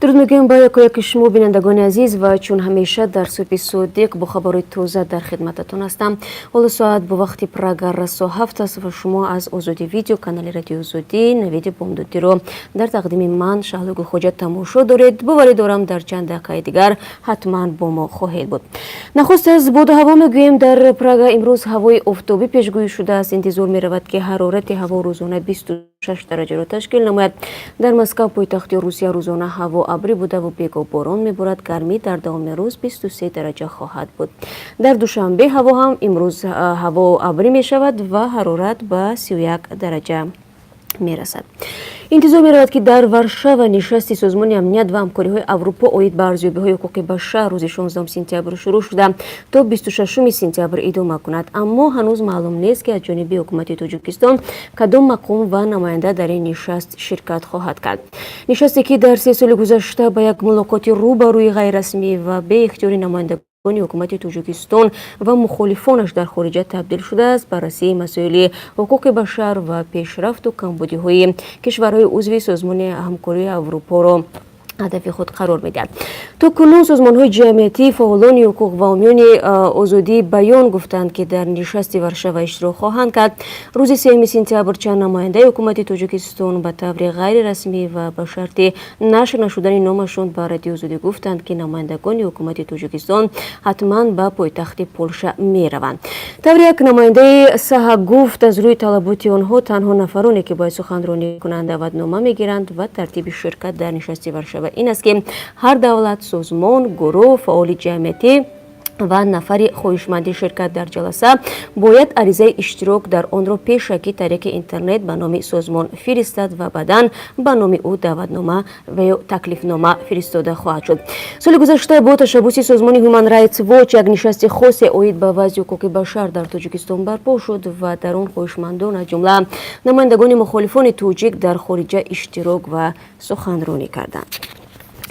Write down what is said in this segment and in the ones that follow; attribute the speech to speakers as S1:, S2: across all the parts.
S1: Дуруд мегӯем ба якояки шумо, бинандагони азиз, ва чун ҳамеша дар субҳи содиқ бо хабарҳои тоза дар хидмататон ҳастам. Ҳоло соат бо вақти Прага расо 7 аст ва шумо аз Озодӣ Видео, канали Радиои Озодӣ, навиди бомдодиро дар тақдими ман, Шаҳло Гулхоҷа, тамошо доред. Боварӣ дорам, дар чанд дақиқаи дигар ҳатман бо мо хоҳед буд. Нахуст аз боду ҳаво мегӯем. Дар Прага имрӯз ҳавои офтобӣ пешгӯӣ шудааст. Интизор меравад, ки ҳарорати ҳаво рӯзона 26 дараҷаро ташкил намояд. Дар Москав, пойтахти Русия, рӯзона ҳаво абрӣ будаву бегоҳ борон меборад. Гармӣ дар давоми рӯз 23 дараҷа хоҳад буд. Дар Душанбе ҳаво ҳам имрӯз ҳаво абрӣ мешавад ва ҳарорат ба 31 дараҷа мерасад. Интизор меравад, ки дар Варшава нишасти Созмони амният ва ҳамкориҳои Аврупо оид ба арзёбиҳои ҳуқуқи башар рӯзи 16 сентябр шурӯъ шуда, то 26 сентябр идома кунад. Аммо ҳанӯз маълум нест, ки аз ҷониби ҳукумати Тоҷикистон кадом мақом ва намоянда дар ин нишаст ширкат хоҳад кард. Нишасте, ки дар 3 соли гузашта ба як мулоқоти рӯ ба рӯи ғайррасмӣ ва беихтиёри намояндагони ҳукумати Тоҷикистон ва мухолифонаш дар хориҷа табдил шудааст, баррасии масоили ҳуқуқи башар ва пешрафту камбудиҳои кишварҳои узви Созмони ҳамкории Аврупоро ҳадафи худ қарор медиҳад. То кунун созмонҳои ҷамъиятӣ, фаъолони ҳуқуқ ва ҳомиёни озодии баён гуфтанд, ки дар нишасти Варшава иштирок хоҳанд кард. Рӯзи 3 сентябр чанд намояндаи ҳукумати Тоҷикистон ба таври ғайрирасмӣ ва ба шарти нашр нашудани номашон ба Радиои Озодӣ гуфтанд, ки намояндагони ҳукумати Тоҷикистон ҳатман ба пойтахти Полша мераванд. Таври як намояндаи саҳа гуфт, аз рӯи талаботи онҳо танҳо нафароне, ки бояд суханронӣ кунанд, даъватнома мегиранд ва тартиби ширкат дар нишасти Варшава ин аст, ки ҳар давлат, созмон, гурӯҳ, фаъоли ҷамъиятӣ ва нафари хоҳишманди ширкат дар ҷаласа бояд аризаи иштирок дар онро пешакӣ тариқи интернет ба номи созмон фиристад ва баъдан ба номи ӯ даъватнома ва ё таклифнома фиристода хоҳад шуд. Соли гузашта бо ташаббуси созмони Human Rights Watch як нишасти хосе оид ба вазъи ҳуқуқи башар дар Тоҷикистон барпо шуд ва дар он хоҳишмандон, аз ҷумла намояндагони мухолифони тоҷик дар хориҷа, иштирок ва суханронӣ карданд.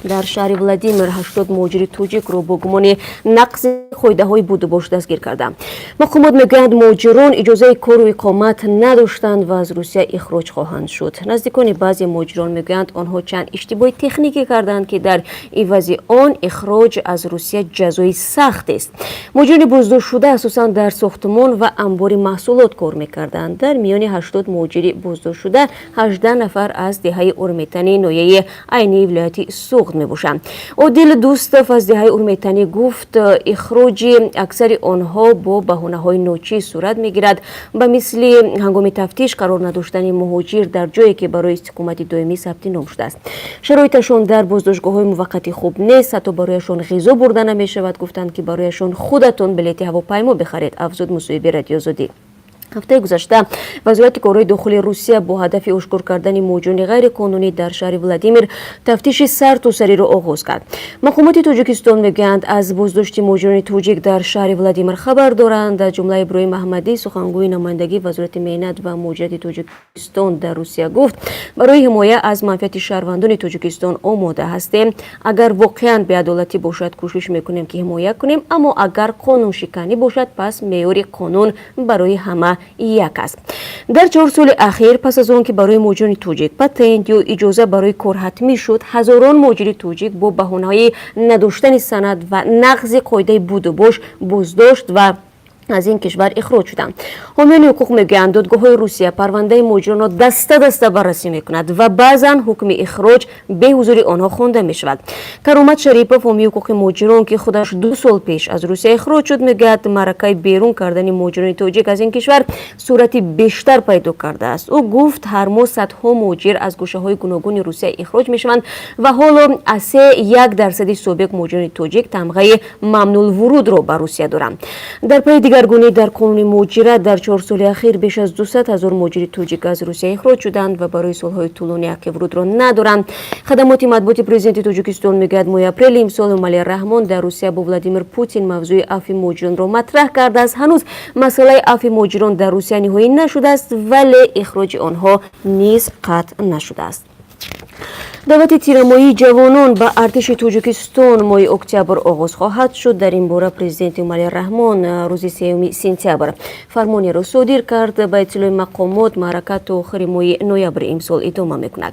S1: Дар шаҳри Владимир 80 муҳоҷири тоҷикро бо гумони нақзи қоидаҳои будубош дастгир карданд. Мақомот мегӯянд, муҳоҷирон иҷозаи кору иқомат надоштанд ва аз Русия ихроҷ хоҳанд шуд. Наздикони баъзе муҳоҷирон мегӯянд, онҳо чанд иштибоҳи техникӣ карданд, ки дар ивази он ихроҷ аз Русия ҷазои сахтест. Муҳоҷирони боздоштшуда асосан дар сохтмон ва амбори маҳсулот кор мекарданд. Дар миёни 80 муҳоҷири боздоштшуда 18 нафар аз деҳаи Урметани ноҳияи Айнии вилояти Суғд мебошанд. Одил Дӯстов аз деҳаи Урметанӣ гуфт, ихроҷи аксари онҳо бо баҳонаҳои ночиз сурат мегирад, ба мисли ҳангоми тафтиш қарор надоштани муҳоҷир дар ҷое, ки барои истиқомати доимӣ сабти ном шудааст. Шароиташон дар боздоштгоҳҳои муваққатӣ хуб нест, ҳатто барояшон ғизо бурда намешавад. Гуфтанд, ки барояшон худатон билети ҳавопаймо бихаред, афзуд мусоҳиби Радиои Озодӣ. Ҳафтаи гузашта Вазорати корҳои дохилии Русия бо ҳадафи ошкор кардани муҳоҷирони ғайриқонунӣ дар шаҳри Владимир тафтиши сарту сариро оғоз кард. Мақомоти Тоҷикистон мегӯянд, аз боздошти муҳоҷирони тоҷик дар шаҳри Владимир хабар доранд. Аз ҷумла Иброҳим Аҳмадӣ, сухангӯи намояндагии Вазорати меҳнат ва муҳоҷирати Тоҷикистон дар Русия, гуфт: «Барои ҳимоя аз манфиати шаҳрвандони Тоҷикистон омода ҳастем. Агар воқеан беадолатӣ бошад, кӯшиш мекунем, ки ҳимоя кунем, аммо агар қонуншиканӣ бошад, пас меъёри қонун барои ҳама як аст». Дар 4 соли ахир, пас аз он ки барои муҳоҷирони тоҷик патент ё иҷоза барои кор ҳатмӣ шуд, ҳазорон муҳоҷири тоҷик бо баҳонаҳои надоштани санад ва нақзи қоидаи будубош боздошт ва аз ин кишвар ихроҷ шуданд. Ҳомиёни ҳуқуқ мегӯянд, додгоҳҳои Русия парвандаи муҳоҷиронро даста даста баррасӣ мекунад ва баъзан ҳукми ихроҷ беҳузури онҳо хонда мешавад. Каромат Шарипов, ҳомии ҳуқуқи муҳоҷирон, ки худаш 2 сол пеш аз Русия ихроҷ шуд, мегӯяд, маъракаи берун кардани муҳоҷирони тоҷик аз ин кишвар суръати бештар пайдо кардааст. Ӯ гуфт, ҳар моҳ садҳо муҳоҷир аз гӯшаҳои гуногуни Русия ихроҷ мешаванд ва ҳоло аз 3,1 дарсади собиқ муҳоҷирони тоҷик тамғаи мамнӯъулвурудро ба Русия доранд. Дар пайи дигаргунӣ дар қонуни муҳоҷират дар 4 соли ахир беш аз 200 ҳазор муҳоҷири тоҷик аз Русия ихроҷ шуданд ва барои солҳои тӯлонӣ ҳаққи вурудро надоранд. Хадамоти матбуоти президенти Тоҷикистон мегӯяд, моҳи апрели имсол Эмомалӣ Раҳмон дар Русия бо Владимир Путин мавзӯи афви муҳоҷиронро матраҳ кардааст. Ҳанӯз масъалаи афви муҳоҷирон дар Русия ниҳоӣ нашудааст, вале ихроҷи онҳо низ қатъ нашудааст. Даъвати тирамоҳии ҷавонон ба артиши Тоҷикистон моҳи октябр оғоз хоҳад шуд. Дар ин бора президент Эмомалӣ Раҳмон рӯзи 3 сентябр фармонеро содир кард. Ба иттилои мақомот, маърака то охири моҳи ноябри имсол идома мекунад.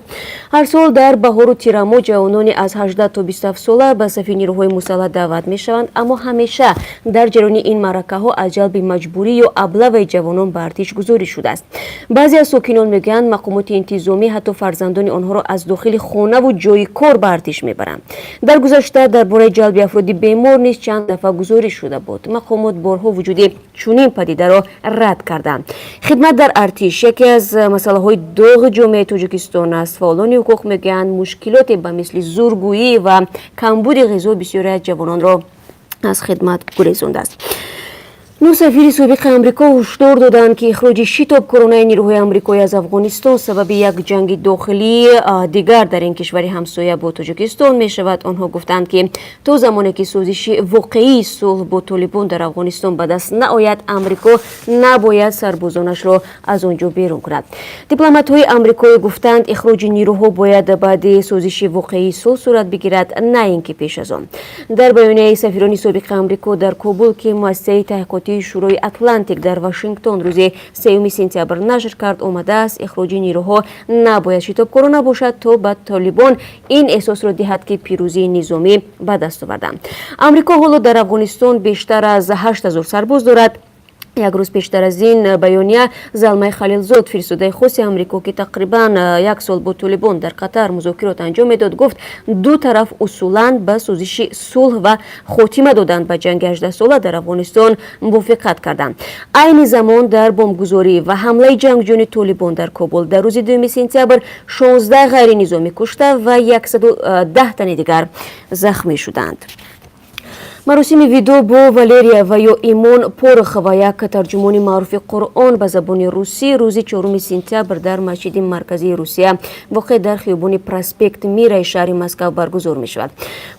S1: Ҳар сол дар баҳору тирамоҳ ҷавонони аз 18 то 27 сола ба сафи нирӯҳои мусаллаҳ даъват мешаванд, аммо ҳамеша дар ҷараёни ин маъракаҳо аз ҷалби маҷбурӣ ё аблаваи ҷавонон ба артиш гузориш шудааст. Баъзе аз сокинон мегӯянд, мақомоти интизомӣ ҳатто фарзандони онҳоро аз дохили хонаву ҷои кор ба артиш мебаранд. Дар гузашта дар бораи ҷалби афроди бемор низ чанд дафъа гузориш шуда буд. Мақомот борҳо вуҷуди чунин падидаро рад карданд. Хидмат дар артиш яке аз масъалаҳои доғи ҷомеаи Тоҷикистон аст. Фаъолони ҳуқуқ мегӯянд, мушкилоте ба мисли зургӯӣ ва камбуди ғизо бисёре аз ҷавононро аз хидмат гурезондааст. Нӯ сафири собиқи Амрико ҳушдор доданд, ки ихроҷи шитобкоронаи нирӯҳои амрикоӣ аз Афғонистон сабаби як ҷанги дохилии дигар дар ин кишвари ҳамсоя бо Тоҷикистон мешавад. Онҳо гуфтанд, ки то замоне ки созиши воқеии сулҳ бо Толибон дар Афғонистон ба даст наояд, Амрико набояд сарбозонашро аз он ҷо берун кунад. Дипломатҳои амрикоӣ гуфтанд, ихроҷи нирӯҳо бояд баъди созиши воқеии сулҳ сурат бигирад, на ин ки пеш аз он. Дар баёнияи сафирони собиқи Амрико дар Кобул, ки муассисаи таҳқиқотии Шӯрои Атлантик дар Вашингтон рӯзи 3 сентябр нашр кард, омадааст, ихроҷи нирӯҳо набояд шитобкорона бошад, то ба Толибон ин эҳсосро диҳад, ки пирӯзии низомӣ ба даст оварданд. Амрико ҳоло дар Афғонистон бештар аз 8000 сарбоз дорад. Як рӯз пештар аз ин баёния Залмай Халилзод, фиристодаи хоси Амрико, ки тақрибан як сол бо Толибон дар Қатар музокирот анҷом медод, гуфт, ду тараф усулан ба созиши сулҳ ва хотима доданд ба ҷанги 18сола дар Афғонистон мувофиқат карданд. Айни замон дар бомбгузорӣ ва ҳамлаи ҷангҷӯёни Толибон дар Кобул дар рӯзи 2 сентябр 16 ғайринизомӣ кушта ва 110 тани дигар захмӣ шуданд. Маросими видоъ бо Валерия ва ё Имон Порохова, як тарҷумони маъруфи Қуръон ба забони русӣ, рӯзи 4 сентябр дар масҷиди марказии Русия, воқеъ дар хиёбони Проспект Мираи шаҳри Москав, баргузор мешавад.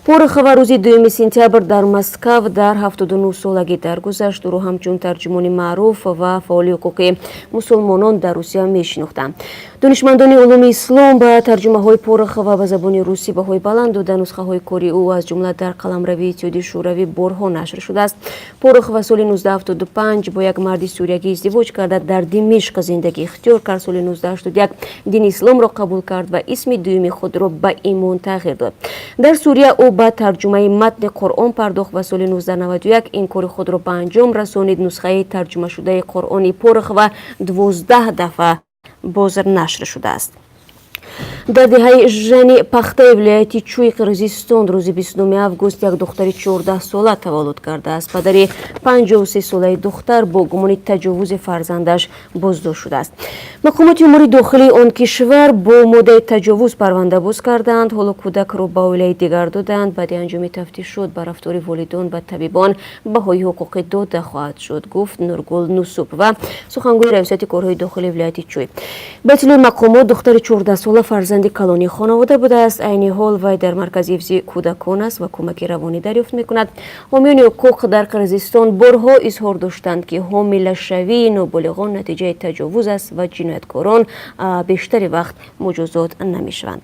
S1: Порохова рӯзи 2 сентябр дар Москав дар 79 солагӣ даргузашт. Ӯро ҳамчун тарҷумони маъруф ва фаъоли ҳуқуқи мусулмонон дар Русия мешинохтанд. Донишмандони улуми ислом ба тарҷумаҳои Порохова ба забони русӣ баҳои баланд дода, нусхаҳои кори ӯ, аз ҷумла дар қаламрави Иттиҳоди Шӯравӣ, борҳо нашр шудааст. Порохова соли 1975 бо як марди суриягӣ издивоҷ карда, дар Димишқ зиндагӣ ихтиёр кард. Соли 1981 дини исломро қабул кард ва исми дуюми худро ба Имон тағйир дод. Дар Сурия ӯ ба тарҷумаи матни Қуръон пардохт ва соли 1991 ин кори худро ба анҷом расонид. Нусхаи тарҷумашудаи Қуръони Порохова 12 дафъа боз нашр шудааст. Дар деҳаи Жани Пахтаи вилояти Чӯи Қирғизистон рӯзи 29 август як духтари 14сола таваллуд кардааст. Падари 53солаи духтар бо гумони таҷовузи фарзандаш боздошт шудааст. Мақомоти умури дохилии он кишвар бо моддаи таҷовуз парванда боз кардаанд. Ҳоло кӯдакро ба оилаи дигар доданд. Баъди анҷоми тафтишот ба рафтори волидон ва табибон баҳои ҳуқуқӣ дода хоҳад шуд, гуфт Нургул Нусупова, сухангӯи Раёсати корҳои дохилии вилояти Чӯй. Ба иттилои мақомот, духтари 14сола фарзанди калони хонавода будааст. Айни ҳол вай дар маркази ҳифзи кӯдакон аст ва кӯмаки равонӣ дарёфт мекунад. Ҳомиёни ҳуқуқ дар Қирғизистон борҳо изҳор доштанд, ки ҳомилашавии ноболиғон натиҷаи таҷовуз аст ва ҷинояткорон бештари вақт муҷозот намешаванд.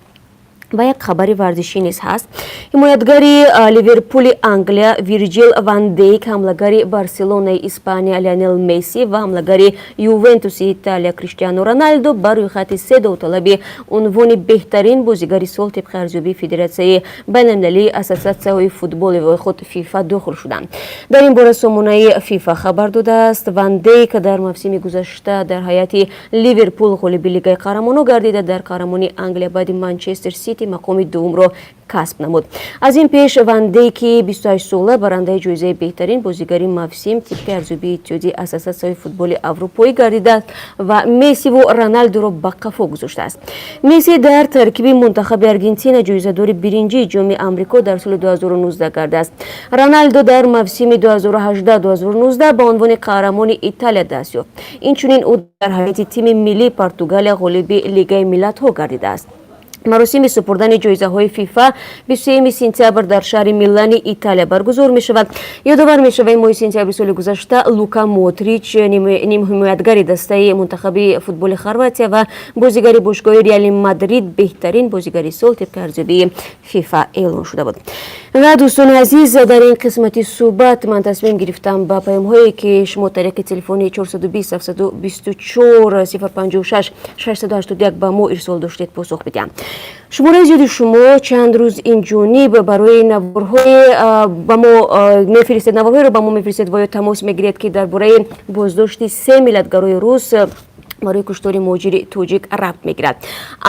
S1: Ва як хабари варзишӣ низ ҳаст. Ҳимоятгари Ливерпули Англия Вирҷил ван Дейк, ҳамлагари Барселонаи Испания Лионел Месси ва ҳамлагари Ювентуси Италия Криштиану Роналдо ба рӯйхати се довталаби унвони беҳтарин бозигари сол тибқи арзёбии Федератсияи байналмилалии ассотсиатсияҳои футболи худ ФИФА дохил шуданд. Дар ин бора сомонаи ФИФА хабар додааст. Ван Дейк дар мавсими гузашта дар ҳайати Ливерпул ғолиби Лигаи қаҳрамонон гардида, дар қаҳрамонии Англия баъди Манчестер Сити мақоми дуввумро касб намуд. Аз ин пеш Ван Дейки 28сола барандаи ҷоизаи беҳтарин бозигари мавсим тибқи арзёбии Иттиҳоди ассотсиатсияҳои футболи аврупоӣ гардидааст ва Мессиву Роналдуро ба қафо гузоштааст. Месси дар таркиби мунтахаби Аргентина ҷоизадори биринҷии Ҷоми Амрико дар соли 2019 гардааст. Роналдо дар мавсими 2018-2019 ба унвони қаҳрамони Италия даст ёфт. Инчунин ӯ дар ҳайати тими миллии Португалия ғолиби Лигаи миллатҳо гардидааст. Маросими супурдани ҷоизаҳои ФИФА 23 сентябр дар шаҳри Милани Италия баргузор мешавад. Ёдовар мешавад, моҳи сентябри соли гузашта Лука Модрич, нимҳимоятгари дастаи мунтахаби футболи Хорватия ва бозигари бошгоҳи Реали Мадрид, беҳтарин бозигари сол тибқи арзёбии ФИФА эълон шуда буд. Ва, дӯстони азиз, дар ин қисмати суҳбат ман тасмим гирифтам ба паёмҳое, ки шумо тариқи телефони 420 724 056 681 ба мо ирсол доштед, посух бидиҳам. Шумораи зиёди шумо чанд рӯз инҷониб барои наворҳое ба мо мефиристед, наворҳоеро ба мо мефиристед ва ё тамос мегиред, ки дар бораи боздошти се миллатгарои рус барои куштори муҳоҷири тоҷик рабт мегирад.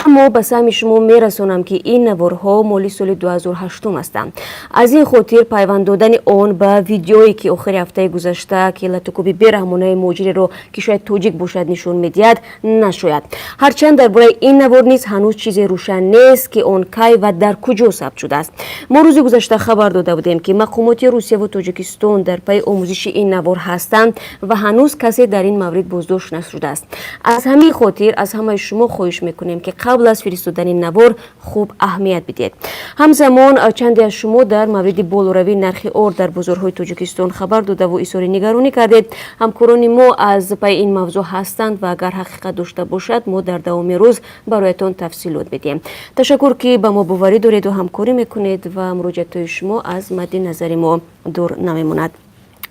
S1: Аммо ба саҳми шумо мерасонам, ки ин наворҳо моли соли 2008 ҳастанд. Аз ин хотир пайванд додани он ба видеое, ки охири ҳафтаи гузашта, ки латукӯби бераҳмонаи муҳоҷиреро, ки шояд тоҷик бошад, нишон медиҳад, нашояд. Ҳарчанд дар бораи ин навор низ ҳанӯз чизе рӯшан нест, ки он кай ва дар куҷо сабт шудааст. Мо рӯзи гузашта хабар дода будем, ки мақомоти Русияву Тоҷикистон дар пайи омӯзиши ин навор ҳастанд ва ҳанӯз касе дар ин маврид боздошт нашудааст. Аз ҳамин хотир аз ҳамаи шумо хоҳиш мекунем, ки қабл аз фиристодани навор хуб аҳамият бидиҳед. Ҳамзамон чанде аз шумо дар мавриди болоравии нархи орд дар бозорҳои Тоҷикистон хабар додаву изҳори нигаронӣ кардед. Ҳамкорони мо аз пайи ин мавзӯъ ҳастанд ва агар ҳақиқат дошта бошад, мо дар давоми рӯз бароятон тафсилот медиҳем. Ташаккур, ки ба мо боварӣ дореду ҳамкорӣ мекунед ва муроҷиатҳои шумо аз мадди назари мо дур намемонад.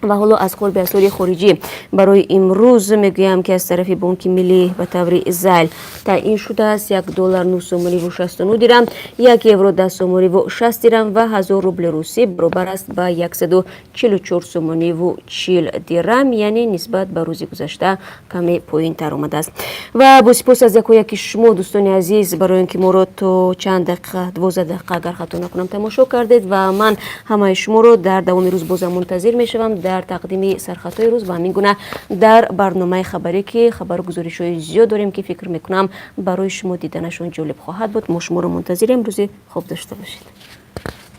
S1: Ва ҳоло аз қолби асъори хориҷӣ барои имрӯз мегӯям, ки аз тарафи Бонки Миллӣ ба таври зайл таъин шудааст: 1 доллар 9 сомониву 69 дирам, 1 евро 10 сомониву 60 дирам ва 1000 рубли русӣ баробар аст ба 144 сомониву 40 дирам, яъне нисбат ба рӯзи гузашта каме поёнтар омадааст. Ва бо сипос аз яко яки шумо, дӯстони азиз, барои он ки моро то чанд дақиқа, 12 дақиқа, агар хато накунам, тамошо кардед. Ва ман ҳамаи шуморо дар давоми рӯз бозам мунтазир мешавам дар тақдими сархатҳои рӯз ва ҳамин гуна дар барномаи хабарӣ, ки хабару гузоришҳои зиёд дорем, ки фикр мекунам, барои шумо диданашон ҷолиб хоҳад буд. Мо шуморо мунтазирем. Рӯзи хуб дошта бошед.